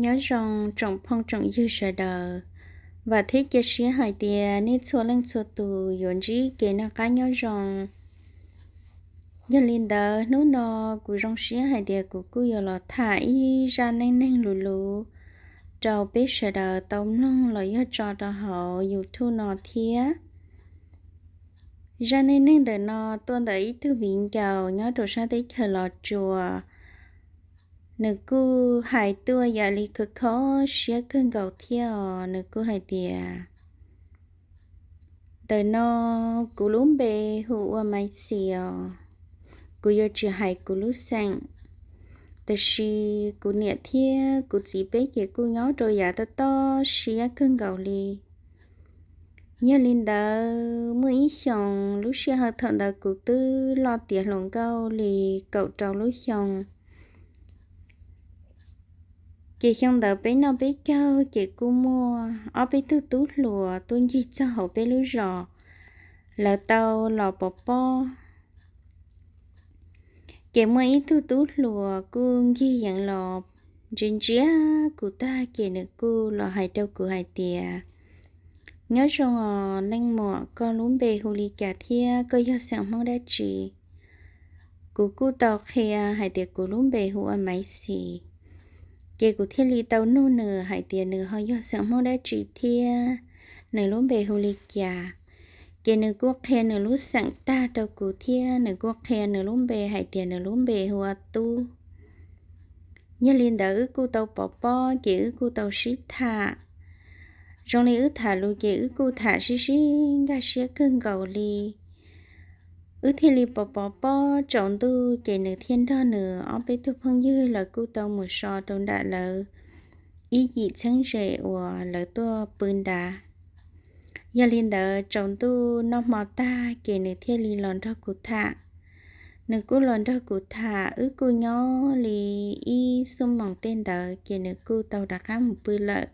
Nyob zoo tsoom phooj tsoom ywg sawv daws, vam thiab cia siab hais tias nej txhua leej txhua tus yuav ntsib kev noj qab nyob zoo. Yog li ntawd hnub no kuv zoo siab hais tias kuv kuj yuav los tham ib zaj neej neeg luv luv rau peb sawv daws tau mloog los yog tso rau hauv YouTube no thiab. Zaj neej neeg ntawm no tuaj ntawm ib tug viv ncaus nyob rau sab teb chaws Los Tsuas. Nws kuj hais tuaj yam li khov kho siab kawg nkaus thiab os. Nws kuj hais tias, ntawm no kuv lub npe hu ua Maiv Xis os. Kuv yuav tsis hais kuv lub xeem, tab sis kuv niam thiab kuv txiv peb ces kuj nyob rau yav toj toj siab kawg nkaus li. Yog li ntawd muaj ib xyoos lub sij hawm thaum ntawd kuv twb loj tiav hluas nkauj li kaum rau lub xyoo. Ces xyoo ntawd peb noj peb caug ces kuj muaj ob peb tug tub hluas tuaj ncig txog hauv peb lub zos, lawv tau los pov pob. Ces muaj ib tug tub hluas kuj ncig yeev los ntsia ntsia kuv tag ces nws kuj los hais rau kuv hais tias, nyob zoo os leej muam, koj lub npe hu li cas thiab koj yog xeem Hmoob dab tsi? Kuv kuj tau qhia hais tias kuv lub npe hu ua Maiv Xis. Ces kuv thiaj li tau nug nws hais tias nws ho yog xeem Hmoob dab tsi thiab nws lub npe hu li cas. Ces nws kuj qhia nws lub xeem tag rau kuv thiab nws kuj qhia nws lub npe hais tias nws lub npe hu ua Tub. Yog li ntawd wb kuj tau pov pob ces wb kuj tau sib tham. Zoo li wb tham lus ces wb kuj tham sib sib nkag siab kawg nkaus li. Wb thiaj li pov pov pob tsaus ntuj ces nws thiaj nrog nws ob peb tug phooj ywg lawv kuj tau mus so rau nram lawv ib yim txheeb ze uas lawv tuaj pw nrad. Yog li ntawd tsaus ntuj noj hmo tag ces nws thiaj li los nrog kuv tham. Nws kuj los nrog kuv tham wb kuj nyob li ib xuab moos tej ntawd ces nws kuj tau rov qab mus pw lawm.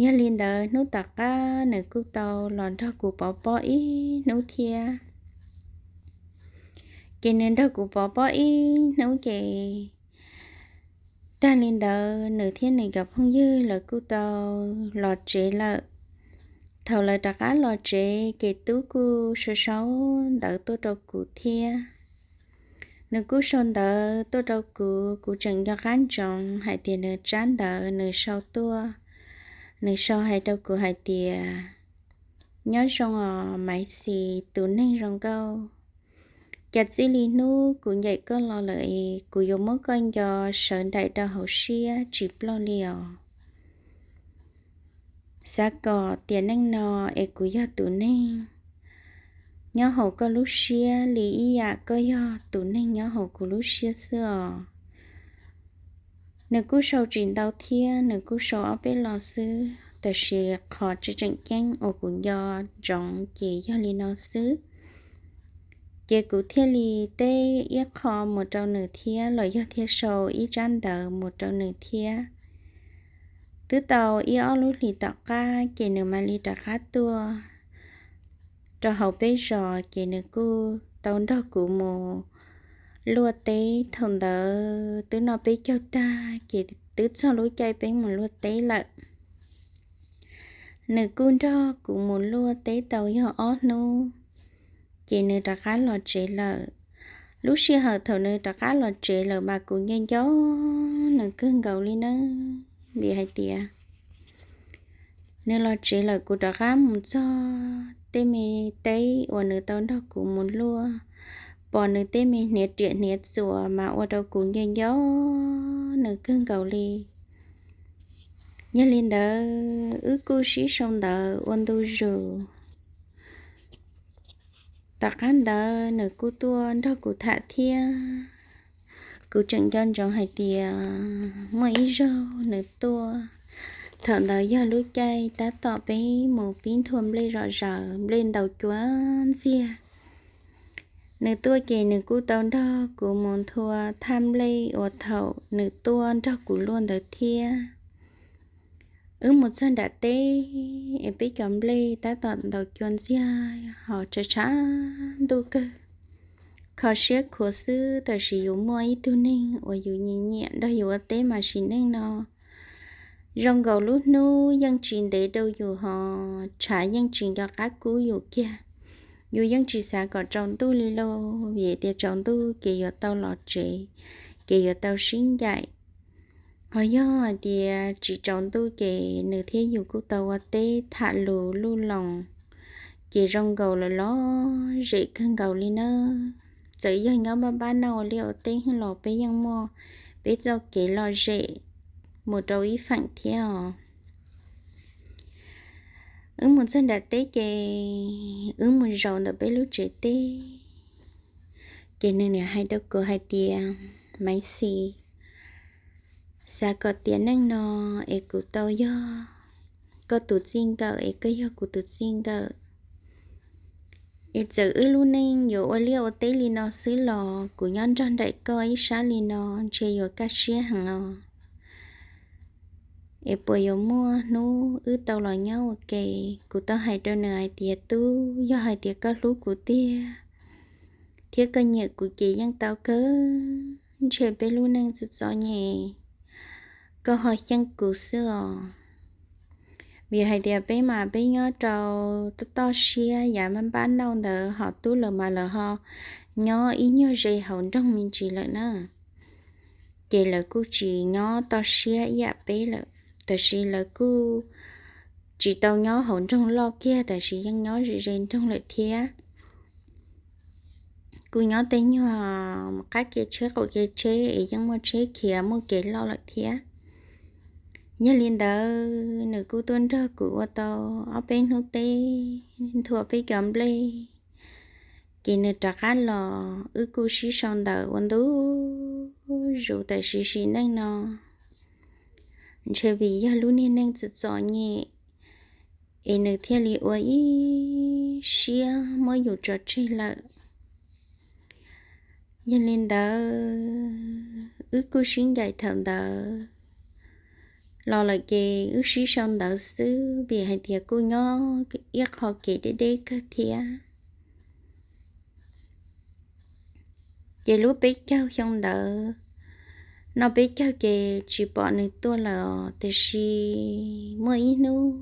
Yog li ntawd hnub tom qab nws kuj tau los nrog kuv pov pob ib hnub thiab. Ces nws nrog kuv pov pob ib hnub ces tag li ntawd nws thiab nws cov phooj ywg lawv kuj tau los tsev lawm. Thaum lawv rov qab los tsev ces Tub kuj sau sau ntawv tuaj rau kuv thiab. Nws kuj sau ntawv tuaj rau kuv, kuv tseem nco qab ntsoov hais tias nws tsab ntawv nws sau tuaj, nws sau hais rau kuv hais tias, nyob zoo os Maiv Xis, tus neeg zoo nkauj. Cas txij li hnub kuv ncaim koj los lawm es kuv yuav muab koj nco sawv nraim rau hauv siab tsis ploj li os. Xav kom tiam neej no es kuv yog tus neeg nyob hauv koj lub siab li ib yam koj yog tus neeg nyob hauv kuv lub siab xwb os. Nws kuj sau tsis ntau thiab nws kuj sau ob peb lo xwb, tab sis qhov tseem ceeb uas kuv nco ntsoov ces yog li no xwb. Ces kuv thiaj li teb ib qho mus rau nws thiab los yog thiaj sau ib tsab ntawv mus rau nws thiab. Twb tau ib ob lub hlis tom qab ces nws mam li rov qab tuaj rau hauv peb zos ces nws kuj tau nrog kuv mus luaj teb. Thaum ntawd twb noj peb caug tag ces twb txog lub caij peb mus luaj teb lawm. Nws kuj nrog kuv mus luaj teb tau yog ob hnub ces nws rov qab los tsev lawm. Lub sij hawm thaum nws rov qab los tsev lawm mas kuv nco nco nws kawg nkaus li nawb, vim hais tias nws los tsev lawm kuv rov qab mus txog tej me teb uas nws tau nrog kuv mus luaj, pom nws tej me hniav riam hniav txuas mas ua rau kuv nco nco nws kawg nkaus li. Yog li ntawd wb kuj sib sau ntawv ua ntu zus. Tom qab ntawd nws kuj tuaj nrog kuv tham thiab. Kuv tseem nco ntsoov hais tias muaj ib zaug nws tuaj, thaum ntawd yog lub caij tab tom peb mus pib nthua nplej zom zaws, nplej ntaus cua ntxiag. Nws tuaj ces nws kuj tau nrog kuv mus nthua thaj nplej uas thaum nws tuaj nrog kuv luaj ntawd thiab. Wb mus txog nram teb es peb cov nplej tab tom ntaus cua ntxiag ho tshav tshav ntuj kawg. Kho siab khuav xwb, tab sis yus muaj ib tug neeg uas yus nyiam nyiam nrog yus ua teb mas sim neej no Zoo nkaus lub hnub yeej tsis ntev rau yus hos tshav yeej tsis nco qab kub yus kiag. Yus yeej tsis xav kom tsaus ntuj li lauj, vim tias tsaus ntuj ces yuav tau los tsev, ces yuav tau sib ncaim. Ho yog hais tias tsis tsaus ntuj ces nws thiab yus kuj tau ua teb tham lus luj loos, ces zoo nkaus lawm los zem kawg nkaus li nawb. Txawm yog nyob npab npab noj ua liaj ua teb los peb yeej muaj peb txoj kev lom zem mus rau ib feem thiab os. Wb mus txog nram teb ces wb mus zaum ntawm peb lub tsev teb, ces nws niam hais rau kuv hais tias, Maiv Xis, xav kom tiam neej no es kuv tau yog koj tus txij nkawm es koj yog kuv tus txij nkawm. Es txawm wb lub neej yuav ua liaj ua teb li no xwb los kuv nyob nrog nraim koj ib sab li no ntshe yuav kaj siab heev os. Es puas yuav muaj hnub wb tau los nyob ua ke? Kuv tau hais rau nws hais tias, Tub, yog hais tias koj hlub kuv tiag thiab koj nyiam kuv ces yeej tau kawg, ntshe peb lub neej txom txom nyem, koj ho xyeej kuv xwb os. Vim hais tias peb mas peb nyob rau toj siab yav npab npab noj ntawd, ho tub lawv mas lawv ho nyob ib nyuag ze hauv nroog me ntsis lawm na. Ces lawv kuj tsis nyob toj siab ib yam peb lawm, tab sis lawv kuj tsis tau nyob hauv nroog loj kiag, tab sis yeej nyob ze ze nroog lawm thiab. Kuj nyob tej nyuag qab kev tsheb qaum kev tsheb es yeej muaj tsheb khiav muaj kev loj lawm thiab. Yog li ntawd nws kuj tuaj nrog kuv ua tau ob peb hnub teb, nthua peb cov nplej, ces nws rov qab los, wb kuj sib sau ntawv ua ntu zus, tab sis sim neej no ntshe vim yog lub niag neej txom txom nyem es nws thiaj li ua ib siab muab yus tso tseg lawm. Yog li ntawd wb kuj sib ncaim thaum ntawd los lawm ces wb sib sau ntawv xwb, vim hais tias kuj nyob ib qho kev deb deb kawg thiab. Ces lub peb caug xyoo ntawd, noj peb caug ces tsis pom nws tuaj lawm os, tiam sis muaj ib hnub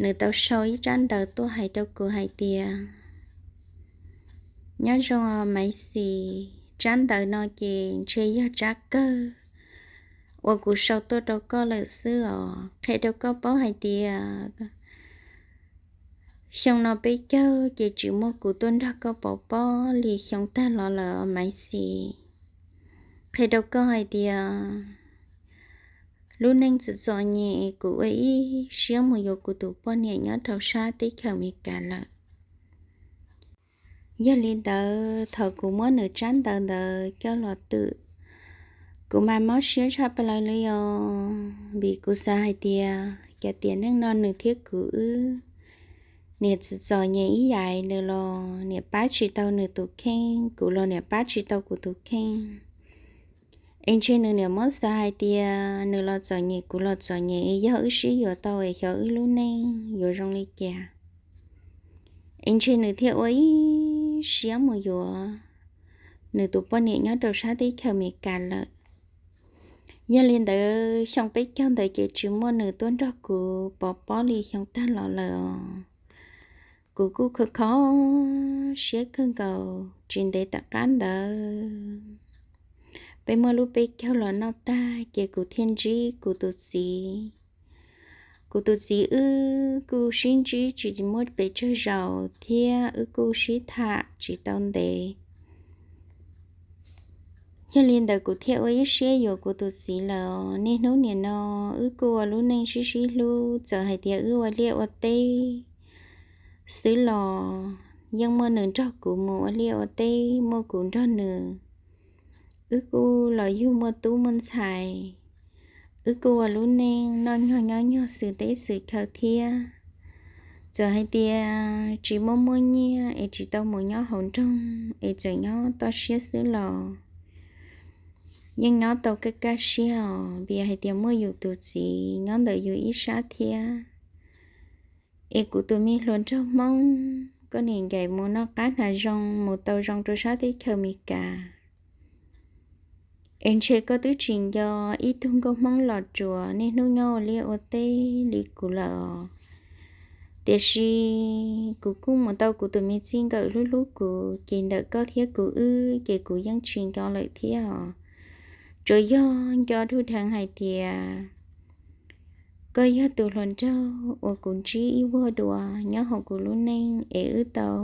nws tau sau ib tsab ntawv tuaj hais rau kuv hais tias, Nyob zoo Maiv Xis, tsab ntawv no ces ntshe yog tsab kawg uas kuv sau tuaj rau koj lawm xwb os. Qhia rau koj paub hais tias xyoo no peb caug ces tsis muaj kuv tuaj nrog koj pov pob li xyoo tag los lawm Maiv Xis. Qhia rau koj hais tias lub neej txom txom nyem, kuv ua ib siab mus yuav kuv tus poj niam nyob rau sab teb chaws Amelikas lawm. Yog li ntawd thaum kuv muab nws tsab ntawv ntawd coj los twm, kuv mas mob siab tshaj plaws li os, vim kuv xav hais tias cas tiam neej no nws thiab kuv wb niam txom txom nyem ib yam, nws los niam pab tsis tau nws tus kheej, kuv los niam pab tsis tau kuv tus kheej. Es ntshe nws niam muab xav hais tias nws los txom nyem kuv los txom nyem, es yog wb sib yuav tau es xyov wb lub neej yuav zoo li cas. Es ntshe nws thiaj ua ib siab mus yuav nws tus poj niam nyob rau sab teb chaws Amelikas lawm. Yog li ntawd xyoo peb caug ntawd ces tsis muaj nws tuaj nrog kuv pov pob li xyoo tag los lawm os. Kuv kuj kho kho siab kawg nkaus. Tsis ntev tom qab ntawd peb muaj lub peb caug los noj tag ces kuv thiaj ntsib kuv tus txiv. Kuv tus txiv wb kuj sib ntsib tsis muaj pes tsawg zaus thiab wb kuj sib tham tsis tau ntev. Yog li ntawd kuv thiaj ua ib siab yuav kuv tus txiv lawm. Niaj hnub nim no wb kuj ua lub neej sib sib hlub, txawm hais tias wb ua liaj ua teb xwb los yeej muaj nws nrog kuv mus ua liaj ua teb, muaj kuv nrog nws. Wb kuj los yug muaj tub muaj ntxhais, wb kuj ua lub neej noj nyog nyob nyog xwm teb xwm chaw thiab. Txawm hais tias tsis muaj muaj nyiaj es tsis tau mus nyob hauv nroog es txawm nyob toj siab xwb los yeej nyob tau kaj kaj siab os, vim hais tias muaj yus tus txiv nyob ntawm yus ib sab thiab. Es kuv tus me hluas nraug Hmoob, koj niam ncaim mus noj qab hnav zoo, mus tau zoo rau sab teb chaws Amelikas. Es ntshe koj twb tsis nco ib tug nkauj Hmoob los tsuas niaj hnub nyob ua liaj ua teb li kuv lawm os. Tiam sis kuv kuj mus tau kuv tus me txij nkawm hlub hlub kuv, ces ntawm koj thiab kuv wb ces kuv yeej tsis nco lawm thiab os. Tsuas yog nco dub dheev hais tias koj yog tus hluas nraug uas kuv ntsib ib vuag dua nyob hauv kuv lub neej es wb tau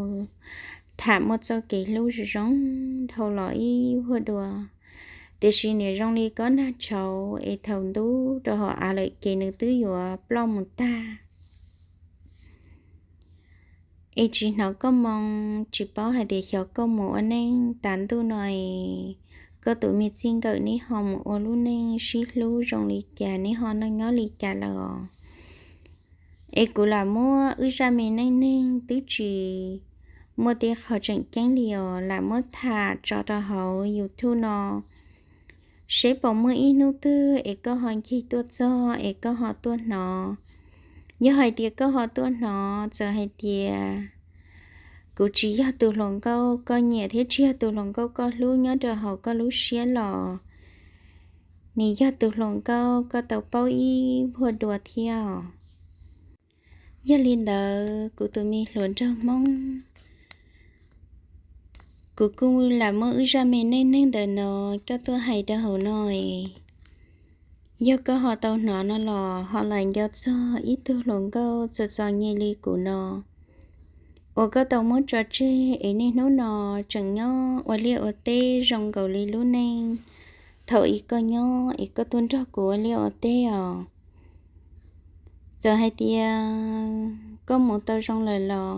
tham muaj txoj kev hlub zoo zoo dhau los ib vuag dua. Tiam sis niam zoo li kob nag tshauv es thaum ntub rau hauv av lawm ces nws twb yuav ploj mus tag. Es tsis hnov koj moo, tsis paub hais tias xyov koj mus ua neej tas ntuj no es koj tus me txij nkawm neb ho mus ua lub neej sib hlub zoo li cas, neb ho noj nyob li cas lawm os. Es kuv lam muab wb zaj me neej neeg twb tsis muaj tej qho tseem ceeb li os, lam muab tham tso rau hauv YouTube no, seb puas muaj ib hnub twg es koj ho ncig tuaj txog es koj ho tuaj hnov. Yog hais tias koj ho tuaj hnov, txawm hais tias kuv tsis yog tus hluas nkauj koj nyiam thiab tsis yog tus hluas nkauj koj hlub nyob rau hauv koj lub siab los, nws yog tus hluas nkauj koj tau paub ib vuag dua thiab os. Yog li ntawd kuv tus me hluas nraug Hmoob, kuv kuj lam muab wb zaj me neej neeg ntawm no coj tuaj hais rau hauv no es, yog koj ho tau hnov no los ho lam nco txog ib tug hluas nkauj txom txom nyem li kuv no, uas koj tau muab tso tseg es niaj hnub no tseem nyob ua liaj ua teb zoo nkaus li lub neej thaum ub koj nyob es koj tuaj nrog kuv ua liaj ua teb os. Txawm hais tias koj mus tau zoo lawm los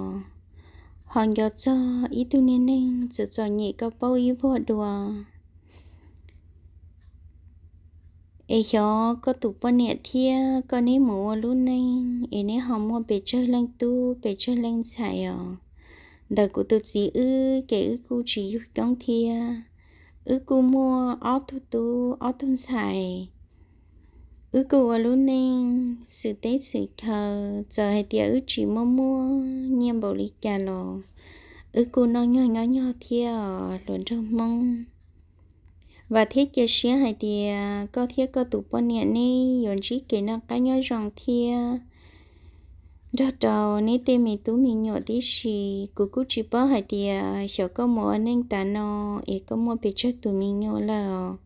ho nco txog ib tug niag neeg txom txom nyem koj paub ib vuag dua. Es xyov koj tus poj niam thiab koj neb mus ua lub neej es neb ho muaj pes tsawg leej tub pes tsawg leej ntxhais os. Ntawm kuv tus txiv wb ces wb kuj tsis yug coob thiab, wb kuj muaj ob tug tub ob tug ntxhais. Wb kuj ua lub neej xwm teb xwm chaw, txawm hais tias wb tsis muaj muaj nyiaj npaum li cas los wb kuj noj nyog nyob nyog thiab os hluas nraug Hmoob. Vam thiab cia siab hais tias koj thiab koj tus poj niam neb yuav ntsib kev noj qab nyob zoo thiab nrog rau neb tej me tub me nyuam tib si. Kuv kuj tsis paub hais tias xyov koj mus ua neej tas no es koj muaj pes tsawg tus me nyuam lawm os.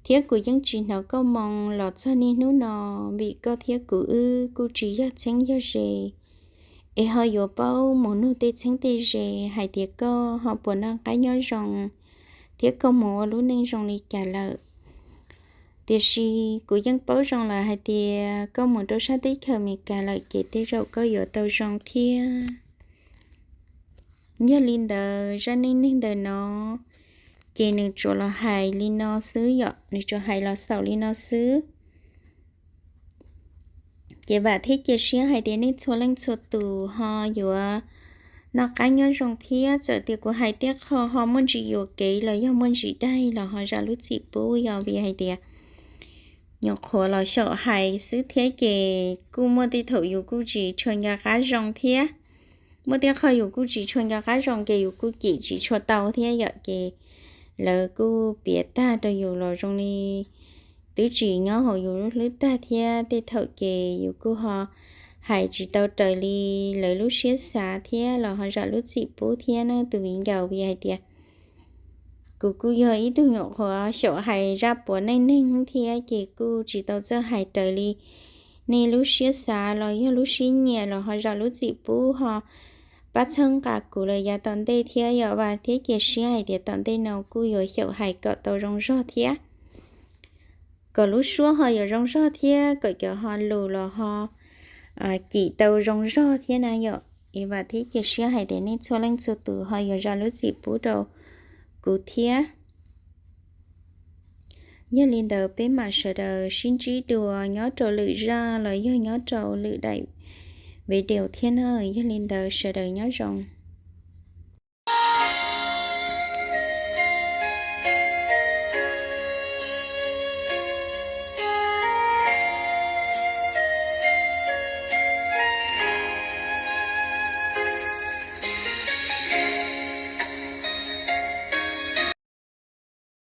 Thiab kuv yeej tsis hnov koj moo los txog niaj hnub no, vim koj thiab kuv wb kuj tsis yog txheeb yog ze, es ho yuav paub mus nug tej txheeb tej ze hais tias koj ho puas noj qab nyob zoo thiab koj mus ua lub neej zoo li cas lawm. Tiam sis kuv yeej paub zoo lawm hais tias koj mus rau sab teb chaws Amelikas lawm ces tej zaum koj yuav tau zoo thiab. Yog li ntawd zaj neej neeg ntawm no ces nws tsuas los hais li no xwb yom, nws tsuas hais los xaus li no xwb. Ces vam thiab cia siab hais tias nej txhua leej txhua tus ho yuav noj qab nyob zoo thiab. Txawm tias kuv hais tej qho ho muaj ntsis yuam kev los yog muaj ntsis daig los ho zam lub txim pub, yog vim hais tias nyuam qhuav los xyaum hais xwb thiab ces kuj muaj tej thaum yus kuj tsis tshua nco qab zoo thiab. Muaj tej qho yus kuj tsis tshua nco qab zoo ces yus kuj cim tsis tshua tau thiab yom, ces lawv kuj piav tag rau yus los zoo li twb tsis nyob hauv yus lub hlwb tag thiab. Tej thaum ces yus kuj ho hais tsis tau raws li lawv lub siab xav thiab los ho zam lub txim pub thiab na tus viv ncaus, vim hais tias kuv kuj yog ib tug nyuam qhuav xyaum hais zaj puav neej neeg thiab ces kuj tsis tau txawj hais raws li nej lub siab xav los yog lub siab nyiam los ho zam lub txim pub ho pab txhawb nqa kuv lawm yav tom ntej thiab yom. Vam thiab cia siab hais tias tom ntej no kuj yuav xyaum hais kom tau zoo zog thiab, kom lub suab ho yuav zoo zog thiab kom cov ho lus los ho cim tau zoo zog thiab na yom. Es vam thiab cia siab hais tias nej txhua leej txhua tus ho yuav zam lub txim pub rau kuv thiab. Yog li ntawd peb mam sawv daws sib ntsib dua nyob rau lwm zaj los yog nyob rau lwm daim video thiab na. Yog li ntawd sawv daws nyob zoo.